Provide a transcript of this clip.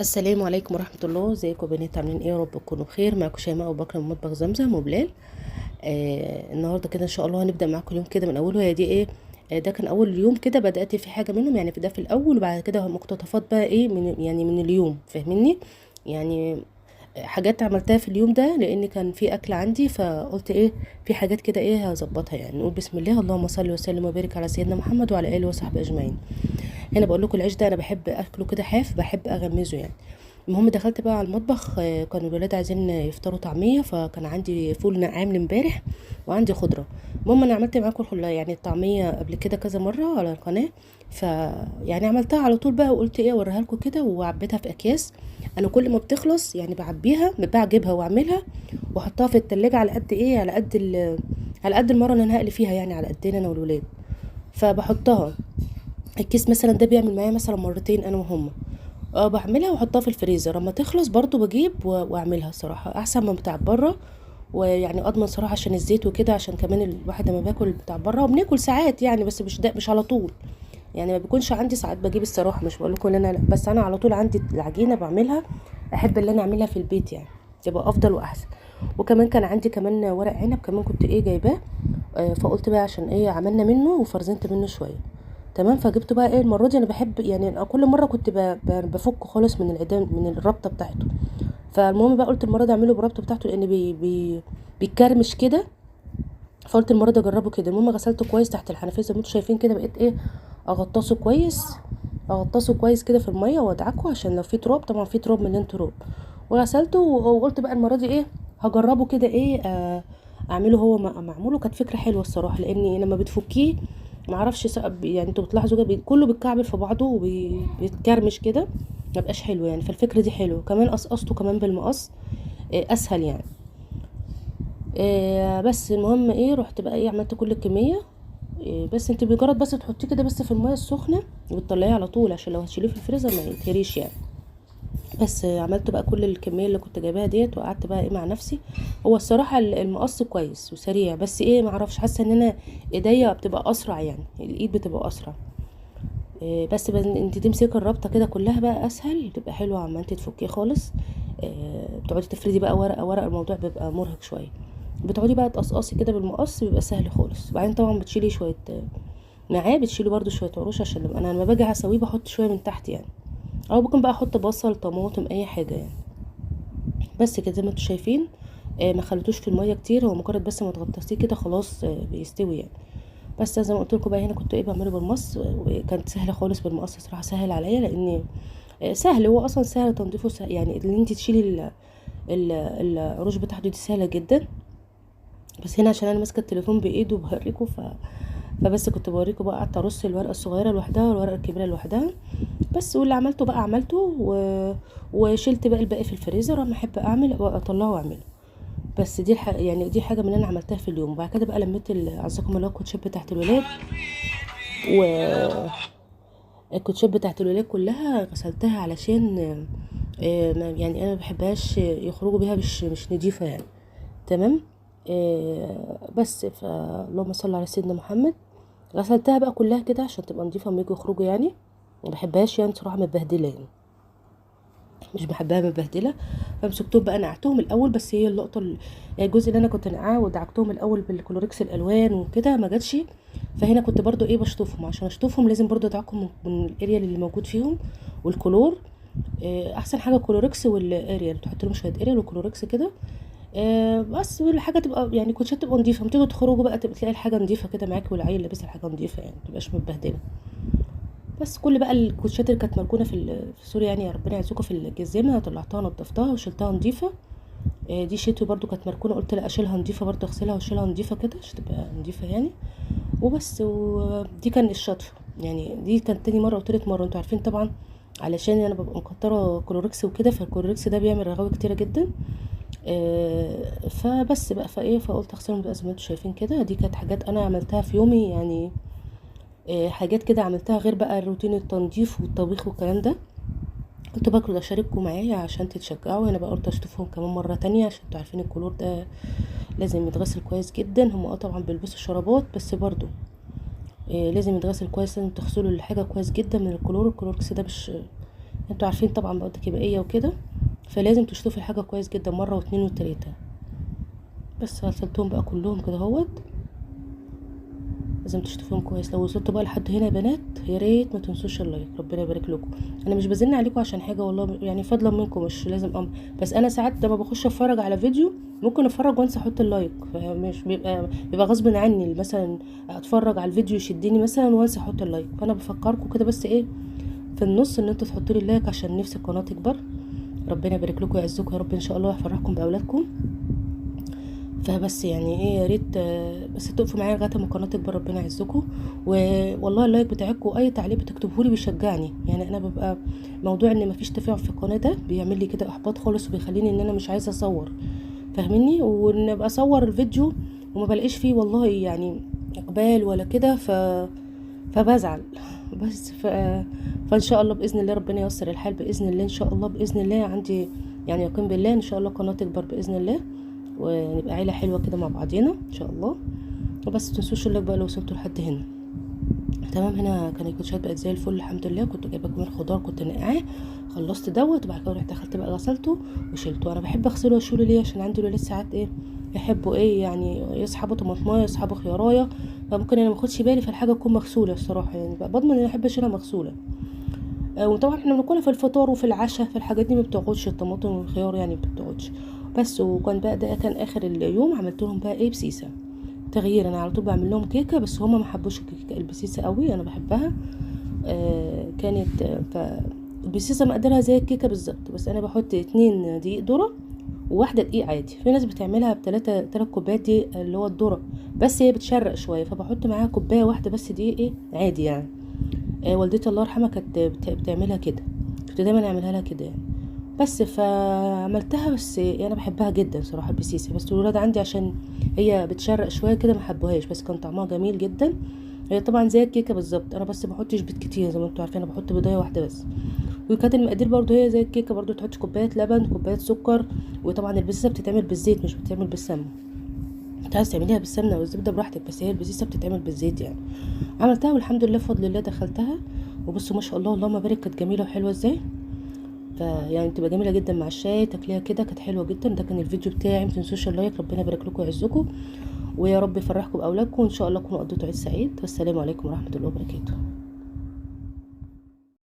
السلام عليكم ورحمة الله. ازيكم يا بنات؟ عاملين ايه؟ يا رب تكونوا بخير. معاكم شيماء ابو بكر من مطبخ زمزم وبلال. النهارده كده ان شاء الله هنبدا معاكم اليوم كده من اوله. هي دي ايه؟ ده كان اول يوم كده بدات في حاجة منهم، يعني ده في الاول، وبعد كده مقتطفات بقى ايه من يعني من اليوم، فاهميني؟ يعني حاجات عملتها في اليوم ده لان كان في اكل عندي، فقلت ايه في حاجات كده ايه هظبطها يعني. نقول بسم الله، اللهم صل وسلم وبارك على سيدنا محمد وعلى اله وصحبه اجمعين. هنا بقول لكم العيش ده انا بحب اكله كده حاف، بحب اغمزه يعني. المهم دخلت بقى على المطبخ، كانوا الولاد عايزين يفطروا طعميه، فكان عندي فول ناعم امبارح وعندي خضرة. المهم انا عملت معاكم يعني الطعمية قبل كده كذا مرة على القناة، ف يعني عملتها على طول بقى وقلت ايه اوريها لكم كده، وعبيتها في اكياس. انا كل ما بتخلص يعني بعبيها، بعجبها واعملها واحطها في التلاجة على قد ايه، على قد على قد المرة اللي انا هقلي فيها يعني، على قدنا انا والولاد. فبحطها الكيس مثلا ده بيعمل معايا مثلا مرتين انا وهما، بعملها واحطها في الفريزر، اما تخلص برضو بجيب واعملها. صراحة احسن من بتاع بره، ويعني اضمن صراحة عشان الزيت وكده، عشان كمان الواحد لما بياكل بتاع بره، وبناكل ساعات يعني، بس مش ده مش على طول يعني، ما بيكونش عندي ساعات بجيب الصراحة، مش بقول لكم ان انا لا، بس انا على طول عندي العجينة بعملها، احب اللي انا اعملها في البيت يعني، تبقى افضل واحسن. وكمان كان عندي كمان ورق عنب كمان كنت ايه جايباه، فقلت بقى عشان ايه عملنا منه وفرزنت منه شوية، تمام. فجبته بقى ايه المرة دي، انا بحب يعني أنا كل مرة كنت بفك خالص من العيدان من الرابطة بتاعته، فالمهم بقى قلت المرة دي اعمله بالرابطه بتاعته لان بي بي بيكرمش كده، فقلت المرة دي اجربه كده. المهم غسلته كويس تحت الحنفية زي ما انتم شايفين كده، بقيت ايه اغطسه كويس، اغطسه كويس كده في المية وادعكه عشان لو في تراب، طبعا في تراب مليان تراب. وغسلته وقلت بقى المرة دي ايه هجربه كده ايه، اعمله هو معمولة. كانت فكرة حلوة الصراحة، لان لما بتفكيه معرفش يعني انتوا بتلاحظوا كده كله بيتكعبل في بعضه وبيتكرمش كده، ما بقاش حلو يعني. فالفكرة دي حلوة كمان، قصقصته كمان بالمقص اسهل يعني. بس المهم ايه رحت بقى ايه عملت كل الكمية، بس انت بمجرد بس تحطيه كده بس في المية السخنة وتطلعيه على طول، عشان لو هتشيليه في الفريزر ما يتهريش يعني. بس عملت بقى كل الكمية اللي كنت جايباها ديت، وقعدت بقى ايه مع نفسي. هو الصراحة المقص كويس وسريع، بس ايه معرفش حاسه ان انا ايديا بتبقى اسرع يعني، الايد بتبقى اسرع. بس انت تمسكي الرابطة كده كلها بقى اسهل، بتبقى حلوة عما انت تفكيه خالص. بتقعدي تفردي بقى ورقة ورقة، الموضوع بيبقى مرهق شوية، بتقعدي بقى تقصقصي كده بالمقص بيبقى سهل خالص. وبعدين طبعا بتشيلي شوية معاه، بتشيلي برده شوية عروش، عشان انا لما باجي اسويه بحط شوية من تحت يعني، او ممكن بقى احط بصل طماطم اي حاجة يعني. بس كده زي ما انتم شايفين، ما خليتوش في المية كتير، هو مجرد بس ما تغطسيه كده خلاص، بيستوي يعني. بس زي ما قلت لكم بقى هنا كنت ايه بعمله بالمقص، وكانت سهلة خالص بالمقص صراحة، سهل عليا لان سهل، هو اصلا سهل تنظيفه، سهل يعني اللي انت تشيلي العروش بتاعته دي سهلة جدا. بس هنا عشان انا ماسكه التليفون بايد وبوريكم، فبس كنت بوريكم بقى، قعدت ارص الورقة الصغيرة لوحدها والورقة الكبيرة لوحدها بس. واللي عملته بقى عملته، وشلت بقى الباقي في الفريزر، اما احب اعمل واطلعه واعمله. بس دي يعني دي حاجة من اللي انا عملتها في اليوم. وبعد كده بقى لميت عزكم الله الكوتشات بتاعت الولاد، و الكوتشات بتاعت الولاد كلها غسلتها، علشان يعني انا ما بحبهاش يخرجوا بيها مش نضيفه يعني، تمام. بس فاللهم صل على سيدنا محمد. غسلتها بقى كلها كده عشان تبقى نضيفه لما يجوا يخرجوا يعني، ما بحبهاش يعني صراحة متبهدله يعني، مش بحبها متبهدله. فمسكتهم بقى نقعتهم الاول، بس هي اللقطة الجزء اللي انا كنت نقعاه ودعكتهم الاول بالكلوريكس الالوان وكده ما جاتش، فهنا كنت برضو ايه بشطفهم، عشان اشطفهم لازم برضو ادعكهم من الاريال اللي موجود فيهم والكلور. احسن حاجة الكلوريكس والاريال، تحط لهم شوية اريال وكلوريكس كده، بس والحاجة تبقى يعني كوتشات تبقى نضيفه، لما تيجوا تخرجوا بقى تبقى تلاقي الحاجة نضيفه كده معاكي، والعيل لابسها الحاجة نضيفه يعني، ما تبقاش متبهدله. بس كل بقى الكوتشات اللي كانت مركونة في sorry يعني يا ربنا يعزكم في الجزيمه، طلعتها نضفتها وشلتها نضيفه. دي شتوي برضو كانت مركونة، قلت لا اشيلها نضيفه برضو، اغسلها واشيلها نضيفه كده عشان تبقى نضيفه يعني. وبس، ودي كان الشطفه يعني، دي كانت تاني مرة وتالت مرة. انتوا عارفين طبعا علشان انا ببقى مكتره كلوريكس وكده، فالكلوريكس ده بيعمل رغاوي كتيرة جدا. فبس بقى فايه، فقلت اغسلهم بقى زي ما انتوا شايفين كده. دي كانت حاجات انا عملتها في يومي يعني، حاجات كده عملتها غير بقى الروتين التنظيف والطبيخ والكلام ده. قلت بقى اشارككم معايا عشان تتشجعوا. انا بقى قلت اشطفهم كمان مرة تانية، عشان انتوا عارفين الكلور ده لازم يتغسل كويس جدا. هم طبعا بيلبسوا شرابات، بس برضو لازم يتغسل كويس، لازم تغسلوا الحاجة كويس جدا من الكلور. الكلوركس ده مش انتوا عارفين طبعا مواد كيميائية وكده، فلازم تشطفي الحاجة كويس جدا مرة واتنين وتلاتة. بس غسلتهم بقى كلهم كده اهوت، لازم تشطفيهم كويس. لو وصلتوا بقى لحد هنا يا بنات يا ريت ما تنسوش ال like، ربنا يبارك لكم. انا مش بزن عليكم عشان حاجة والله، يعني فضلا منكم، مش لازم امر، بس انا ساعات لما بخش اتفرج على فيديو ممكن اتفرج وانسى احط ال like، فمش بيبقى غصب عني، مثلا اتفرج على الفيديو يشدني مثلا وانسى احط ال like، فانا بفكركم كده بس ايه في النص ان انتوا تحطوا لي ال like عشان نفسي القناة تكبر. ربنا يبارك لكم ويعزكم يا رب ان شاء الله، ويفرحكم باولادكم. فبس يعني ايه، يا ريت بس تقفوا معايا لغاية ما القناة تكبر، ربنا يعزكم. والله ال like بتاعكم واي تعليق بتكتبه لي بيشجعني، يعني انا ببقى موضوع ان مفيش تفاعل في القناة ده بيعمل لي كده احباط خالص، وبيخليني ان انا مش عايزه اصور، فاهميني؟ وان ابقى اصور الفيديو وما بلاقيش فيه والله يعني اقبال ولا كده، فبزعل بس. فان شاء الله باذن الله ربنا ييسر الحال باذن الله، ان شاء الله باذن الله عندي يعني يقين بالله ان شاء الله القناة تكبر باذن الله، ونبقى عيله حلوة كده مع بعضينا ان شاء الله. وبس متنسوش ال like بقى لو وصلتوا لحد هنا. تمام، هنا كان الكوتشات بقت زي الفل الحمد لله. كنت جايبه كمان خضار كنت نقعاه، خلصت دوت، وبعد كده رحت دخلت بقى غسلته وشلته. انا بحب اغسله واشيله ليه؟ عشان عندي الولاد ساعات ايه يحبوا ايه يعني يسحبوا طماطمايه، يسحبوا خيارايه، فممكن انا ما اخدش بالي فالحاجه تكون مغسوله الصراحة، يعني بقى بضمن ان انا احب اشيلها مغسوله. وطبعا احنا بناكلها في الفطار وفي العشاء، فالحاجات دي ما بتقعدش، الطماطم والخيار يعني ما بتقعدش. بس وكان بقى ده كان اخر اليوم، عملت لهم بقى ايه بسيسه تغيير. انا على طول بعمل لهم كيكة، بس هما ما حبوش البسيسه قوي، انا بحبها. كانت البسيسه مقدرها زي الكيكه بالظبط، بس انا بحط 2 دقيق ذره وواحدة دقيق عادي. في ناس بتعملها بتلاتة كوبايات دقيق اللي هو الذرة، بس هي بتشرق شوية، فبحط معاها كوباية واحدة بس دقيق ايه عادي يعني. والدتي الله يرحمها كانت بتعملها كده، كنت دايما اعملها لها كده يعني. بس فعملتها، بس انا بحبها جدا صراحة البسيسه، بس الولاد عندي عشان هي بتشرق شوية كده ما حبوهاش، بس كان طعمها جميل جدا. هي طبعا زي الكيكه بالظبط، انا بس بحطش بيض كتير زي ما انتوا عارفين، انا بحط بيضايه واحدة بس. وكانت المقادير برضو هي زي الكيكه برضو، تحط كوباية لبن، كوباية سكر. وطبعا البسيسه بتتعمل بالزيت مش بتتعمل بالسمنه، انت عايز تعمليها بالسمنه او الزبدة براحتك، بس هي البسيسه بتتعمل بالزيت يعني. عملتها والحمد لله بفضل الله دخلتها، وبصوا ما شاء الله اللهم بارك، كانت جميلة وحلوه ازاي. فيعني بتبقى جميلة جدا مع الشاي تاكليها كده، كانت حلوة جدا. ده كان الفيديو بتاعي، ما تنسوش ال like، ربنا يبارك لكم ويعزكم، ويا رب يفرحكم باولادكم، وان شاء الله تكونوا قضيتوا عيد سعيد. والسلام عليكم ورحمة الله وبركاته.